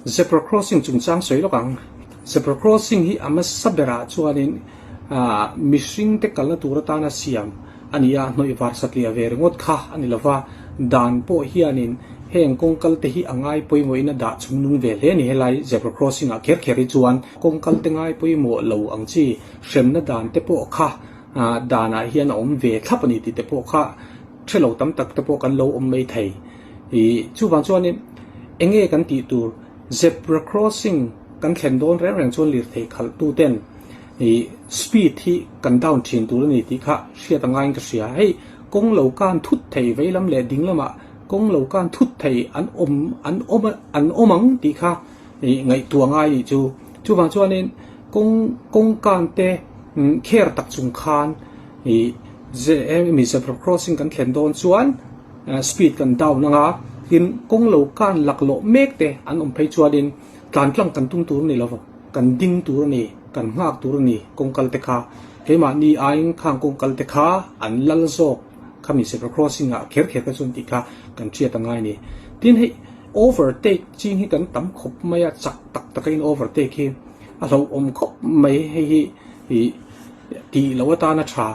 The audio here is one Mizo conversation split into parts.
Zebra crossing chungchang sawi lawk ang. Zebra crossing hi a hmasa berah chuanin mihring te kalna tur atana siam a ni a, hnawih var satliah ve ringawt kha a ni lova, dan pawh hianin heng kawngkal te hi a ngai pawimawhin a dah chungnung ve hle a ni. Helai zebra crossing ah kher kher hi chuan kawngkal te ngai pawimawh lo ang chi hremna dan te pawh kha danah hian a awm ve thlap a ni tih te pawh kha hre lo tam tak te pawh kan lo awm mai thei. Ih chuvang chuanin eng nge kan tih tur zebra crossing kan thlen dawn reng reng chuan lirthei khalh tu ten ih speed hi kan down thin tur a ni tih kha hriat a ngaiin ka hria. Hei kawng lo kan thut thei veilam leh ding lamah kawng lo kan thut thei an awm an awm an awm ang tih kha ih ngaihtuah ngai nih chu. Chuvang chuanin kawng kawng kan te kher tak chung khan ih hemi zebra crossing kan thlen dawn chuan speed kan down anga tin kawng lo kan laklawh mek te an awm phei chuanin tlan tlang kan tum tur a ni lo kan ding tur a ni kan nghak tur a ni kawng kal te kha keimahni aiin khang kawng kal te kha an lal zawk khami zebra crossing ah kher kher kha chuan tih kha kan hriat a ngai a ni. Tin hei overtake ching hi kan tam khawp mai a chak tak taka in overtake hi a hlauhawm khawp mai hei hi ih tih loh atana tha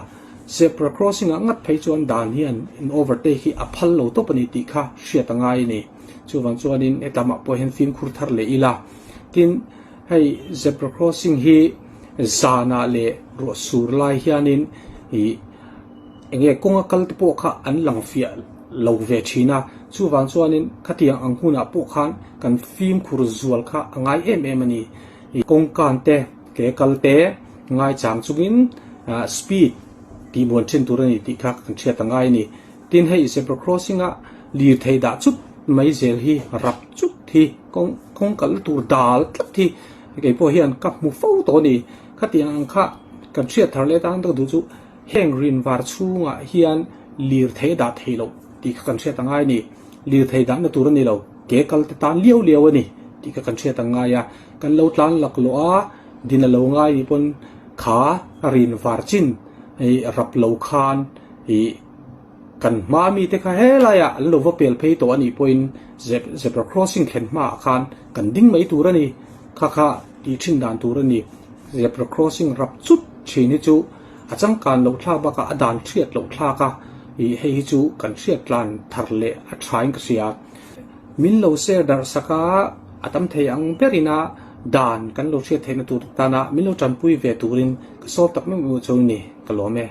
zebra crossing ah ngat phei chuan dan hian in overtake hi a phal lo tawp a ni tih kha hriat a ngai a ni. Chuvang chuanin hetlama pawh hian fimkhur thar leh ila. Tin, hei zebra crossing hi zanah leh ruah sur lai hianin ih eng nge kawnga kal te pawh kha an lang fiah lo ve thin a. Chuvang chuanin khatiang ang hunah pawh khan kan fimkhur zual kha a ngai em em a ni. Kawngkan te, ke kal te ngaichang chungin speed tih muan thin tur a ni tih kha kan hriat a ngai a ni. Tin hei zebra crossing a lirthei dah chut mai zel hi rap chut hi kawng kawng kal tur dal tlat hi kei pawh hian ka hmu fo tawh a ni. Khatiang ang kha kan hriat thar leh tan tak duh chu heng rin var chhungah hian lirthei a dah thei loh tih kha kan hriat a ngai a ni. Lirthei dahna tur a ni lo, ke kal te tan liau liau a ni tih kha kan hriat a ngai a. Kan lo tlan laklawh a, din a lo ngai nih pawn kha rin var chin rap lo khan ih Kan hma mite kha helaiah an lo va pel phei tawh a nih pawhin zebra crossing thlen hmaah khan kan ding mai tur a ni. Kha kha tih thin dan tur a ni. Zebra crossing rap chut thin hi chu a changkan loh thlak bakah a dan hriat loh thlak a, ih hei hi chu kan hriat tlan thar leh a thain ka hria. Min lo share darh sak a, a tam thei ang berin a dan kan lo hriat theihna tur tana min lo tanpui ve turin ka sawm tak meuh meuh chu ni ka lawm e.